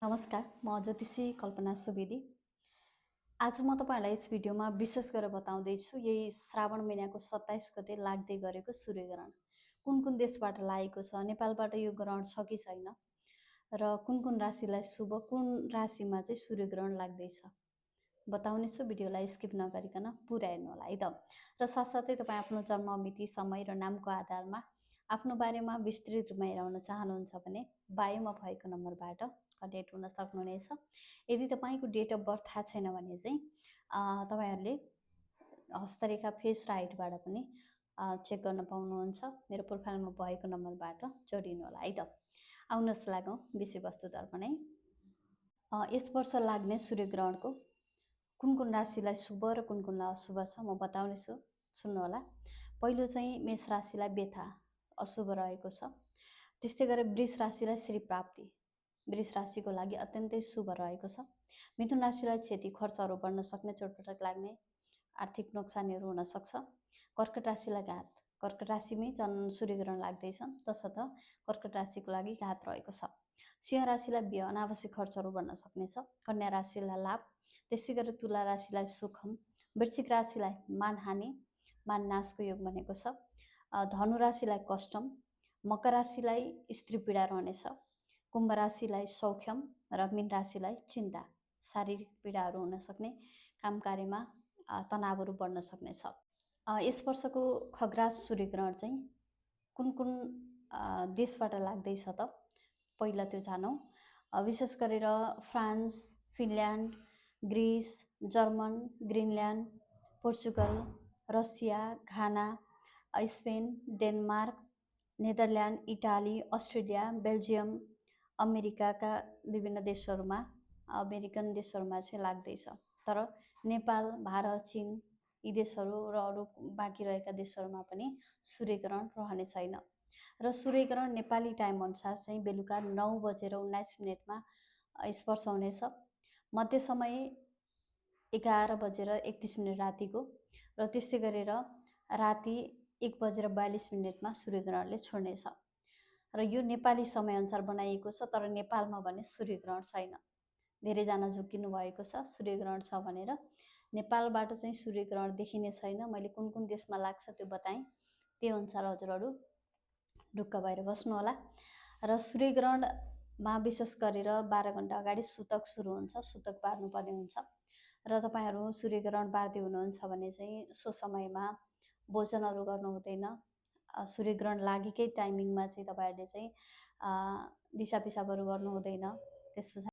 नमस्कार, म ज्योतिषी कल्पना सुवेदी। आज म तपाईँहरूलाई यस भिडियोमा विशेष गरेर बताउँदैछु यही श्रावण महिनाको 27 गते लाग्दै गरेको सूर्यग्रहण कुन कुन देशबाट लागेको छ, नेपालबाट यो ग्रहण छ कि छैन र कुन कुन राशिलाई शुभ, कुन राशिमा चाहिँ सूर्यग्रहण लाग्दैछ बताउनेछु। भिडियोलाई स्किप नगरिकन पुरा हेर्नु होला है त। र साथसाथै तपाईँ आफ्नो जन्म मिति, समय र नामको आधारमा आफ्नो बारेमा विस्तृत रूपमा हेराउन चाहनुहुन्छ भने बायोमा भएको नम्बरबाट कन्ट्याक्ट हुन सक्नुहुनेछ। यदि तपाईँको डेट अफ बर्थ थाहा छैन भने चाहिँ तपाईँहरूले हस्तरेखा, फेस र हाइटबाट पनि चेक गर्न पाउनुहुन्छ। मेरो प्रोफाइलमा भएको नम्बरबाट जोडिनु होला है त। आउनुहोस् लागौँ विषयवस्तुतर्फ नै। यस वर्ष लाग्ने सूर्यग्रहणको कुन कुन राशिलाई शुभ र कुन कुनलाई अशुभ छ म बताउनेछु, सुन्नुहोला। पहिलो चाहिँ मेष राशिलाई व्यथा अशुभ रहेको छ। त्यस्तै गरेर वृष राशिलाई श्री प्राप्ति वृष राशिको लागि अत्यन्तै शुभ रहेको छ। मिथुन राशिलाई क्षति, खर्चहरू बढ्न सक्ने, चोटपटक लाग्ने, आर्थिक नोक्सानीहरू हुनसक्छ। कर्कट राशिलाई घात, कर्कट राशिमै सूर्यग्रहण लाग्दैछ, तसर्थ कर्कट राशिको लागि घात रहेको छ। सिंह राशिलाई व्यय, अनावश्यक खर्चहरू बढ्न सक्नेछ। कन्या राशिलाई लाभ, त्यसै गरेर तुला राशिलाई सुखम, वृश्चिक राशिलाई मानहानि, माननाशको योग बनेको छ। धनु राशिलाई कष्टम, मकर राशिलाई स्त्री पीडा रहनेछ। कुम्भ राशिलाई सौख्यम र मीन राशिलाई चिन्ता, शारीरिक पीडाहरू हुन सक्ने, काम कार्यमा तनावहरू बढ्न सक्नेछ। यस वर्षको खग्रास सूर्यग्रहण चाहिँ कुन कुन देशबाट लाग्दैछ त पहिला त्यो जानौँ। विशेष गरेर France, Finland, Greece, German, Greenland, Portugal, Russia, Ghana, Spain, Denmark, Netherland, Italy, Australia, Belgium, अमेरिकाका विभिन्न देशहरूमा, अमेरिकन देशहरूमा चाहिँ लाग्दैछ। तर नेपाल, भारत, चीन यी देशहरू र अरू बाँकी रहेका देशहरूमा पनि सूर्यग्रहण रहने छैन। र सूर्यग्रहण नेपाली टाइम अनुसार चाहिँ बेलुका 9:19 स्पर्श हुनेछ। मध्य समय 11:31 रातिको, र त्यस्तै गरेर राति 1:42 सूर्यग्रहणले छोड्नेछ। र यो नेपाली समयअनुसार बनाइएको छ, तर नेपालमा भने सूर्यग्रहण छैन। धेरैजना झुक्किनु भएको छ सूर्यग्रहण छ भनेर। नेपालबाट चाहिँ सूर्यग्रहण देखिने छैन। मैले कुन कुन देशमा लाग्छ त्यो बताएँ, त्यो अनुसार हजुरहरू ढुक्क भएर बस्नुहोला। र सूर्यग्रहणमा विशेष गरेर 12 घन्टा अगाडि सुतक सुरु हुन्छ, सुतक बार्नुपर्ने हुन्छ। र तपाईँहरू सूर्यग्रहण बार्दै हुनुहुन्छ भने चाहिँ सो समयमा भोजनहरू गर्नु हुँदैन। सूर्यग्रहण लागेकै टाइमिङमा चाहिँ तपाईँहरूले चाहिँ दिसा पिसाबहरू गर्नु हुँदैन। त्यस